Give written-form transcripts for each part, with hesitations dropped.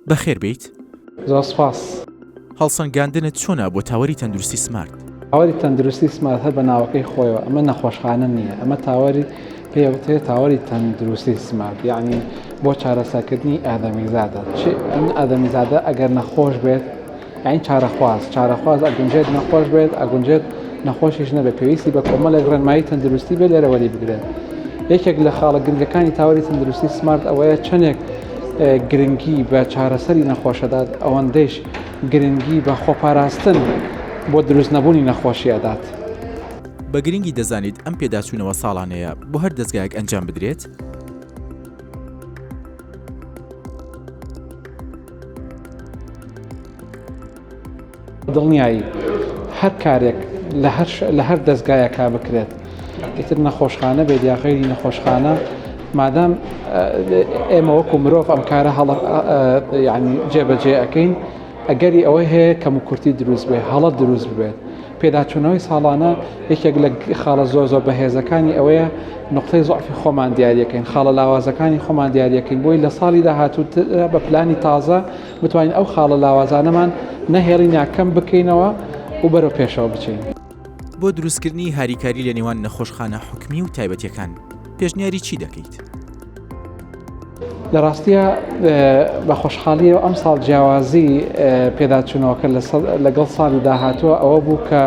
بەخێر بێیت. زۆر سوپاس. هەڵسەنگاندنت چۆنە بۆ تاوەری تەندروستی سمارت؟ تاوەری تەندروستی سمارت هەر بە ناوەکەی خۆیەوە ئەمە نەخۆشخانە نییە، ئەمە تاوەری پێی ئەوترێت تاوەری تەندروستی سمارت یەعنی بۆ چارەسەرکردنی ئادەمیزادە چ ئەم ئادەمیزادە ئەگەر نەخۆش بێت یانی چارەخواز، چارەخواز ئەگونجێت نەخۆش بێت، ئەگونجێت نەخۆشیش نەبێت، پێویستی بە کۆمەڵێک ڕێنمایی تەندروستی بێت لێرە وەری بگرێت. یەکێک لە خاڵە گرنگەکانی تاوەری تەندروستی سمارت ئەوەیە چەندێک گرنگی بە چارەسەری نەخۆشەدات ئەوەندەیش گرنگی بە خۆپاراستن بۆ دروست نەبوونی نەخۆشی ئەدات. بە گرنگی دەزانیت ئەم پێداچوونەوە ساڵانەیە بۆ هەر دەزگایەک ئەنجام بدرێت؟ دڵنیایی هەر کارێک لە هەر دەزگایەکا بکرێت ئیتر نەخۆشخانە بێت یا غەیری نەخۆشخانە مادام ئێمە وەکو مرۆڤ ئەم کارە هەڵە یعنی جێبەجێ ئەەکەین ئەگەری ئەوەی هەیە کەم و کورتی دروست بێ هەڵە دروست ببێت پێداچوونەوەی ساڵانە یەکێک لە خاڵە زۆر زۆر بەهێزەکانی ئەوەیە نقطەی زۆعفی خۆمان دیاریەکەین خاڵە لاوازەکانی خۆمان دیاریەکەین بۆی لە ساڵی داهاتوو بە پلانی تازە بتوانین ئەو خاڵە لاوازانەمان نەهێڵین یا کەم بکەینەوە و بەرەو پێشەوە بچین. بۆ دروستکردنی هاریکاری لە نێوان نەخۆشخانە حکومی و تایبەتیەکان پێشنیاری چی دەکەیت؟ لە ڕاستیا بە خۆشحاڵیەوە ئەمساڵ جیاوازی پێداچوونەوەکە لەگەڵ ساڵی داهاتووە ئەوە بوو کە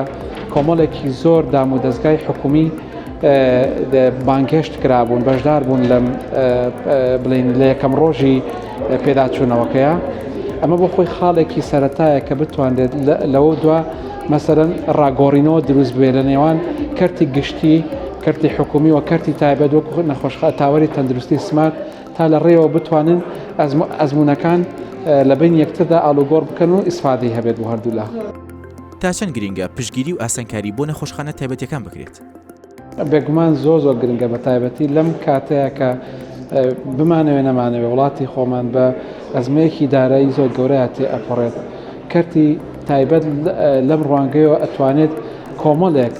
کۆمەڵێکی زۆر دام و دەزگای حکومی بانگهێشت کرابوون بەشدار بوون لەم بڵین لە یەکەم ڕۆژی پێداچوونەوەکەیە ئەمە بۆ خۆی خاڵێکی سەتایە کە بتوانرێت لەوە دوا مەسەرەن ڕاگۆڕینەوە دروست بێ لە نێوان کەرتی گشتی کەرتی حکومی و کەرتی تایبەت وەکو نەخۆشخە تاوەری تەندروستی سمارت تا لە ڕێوە بتوانن ئەزموونەکان لە بین یەکتردا ئاڵوگۆڕ بکەن و ئیسفادەی هەبێت بۆ هەردوولا. تا چەند گرینگە پشتگیری و ئاسانکاری بۆ نەخۆشخانە تایبەتیەکان بکرێت؟ بێگومان زۆر زۆر گرنگە بە تایبەتی لەم کاتەیە کە بمانەوێ نەمانەوێ وڵاتی خۆمان بە ئەزمەیەکی دارایی زۆر گەورەیا تێ ئەپەڕێت کەرتی تایبەت لەم ڕوانگەیەوە ئەتوانێت کۆمەڵێک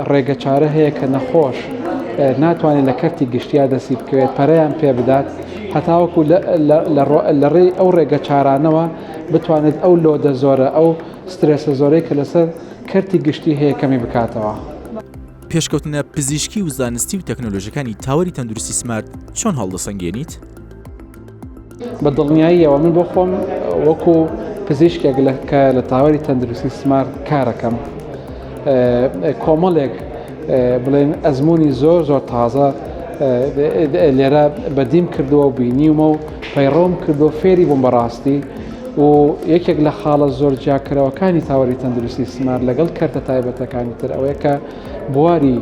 ڕێگەچارە هەیە کە نەخۆش ناتوانێت لە کەرتی گشتیا دەستی بکەوێت پەرەیان پێ بدات هەتاوەکو لە ڕێی ئەو ڕێگەچارانەوە بتوانێت ئەو لۆدە زۆرە ئەو سترێسە زۆرەی کە لەسەر کەرتی گشتی هەیە کەمی بکاتەوە. پێشکەوتنە پزیشکی و زانستی و تەکنۆلۆژیەکانی تاوەری تەندروستی سمارت چۆن هەڵدەسەنگێنیت؟ بە دڵنیاییەوە من بۆ خۆم وەکو پزیشکێک لە کە لە تاوەری تەندروستی سمارت کارەکەم کۆمەڵێک بڵێن ئەزمموی زۆر زۆر تازە لێرە بەدیم کردووە و بینیومە و پەیڕەوم کردو فێری بووم بەڕاستی و یەکێک لە خاڵە زۆر جیاکەرەوەکانی تاوەری تەندروستی سمارت لەگەڵ کەرتە تایبەتەکانی تر ئەوەیە کە بواری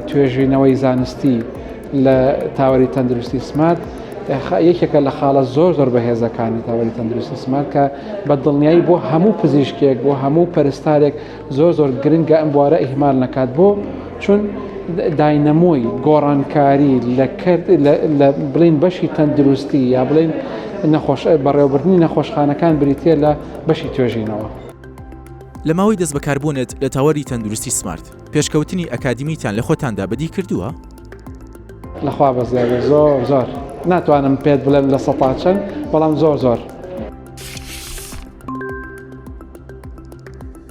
توێژینەوەی زانستی لە تاوەری تەندروستی سمارت یەکێکە لە خاڵە زۆر زۆر بەهێزەکانی تاوەری تەندروستی سمارت کە بە دڵنیایی بۆ هەموو پزیشکێک بۆ هەموو پەرستارێک زۆر زۆر گرنگە ئەم بوارە ئیهمال نەکات بۆ چون داینەمۆی گۆڕانکاری لە کەرت لە بڵین بەشی تەندروستی یا بڵین نەخۆش بەڕێوەبردنی نەخۆشخانەکان بریتە لە بەشی توێژینەوە. لە ماوەی دەستبەکاربوونت لە تاوەری تەندروستی سمارت، پێشکەوتنی ئەکادیمیتان لە خۆتاندا بەدی کردووە؟ لەخوا بەزیادە زۆر زۆر ناتوانم پێت بڵێم لە سەتا چەند بەڵام زۆر زۆر.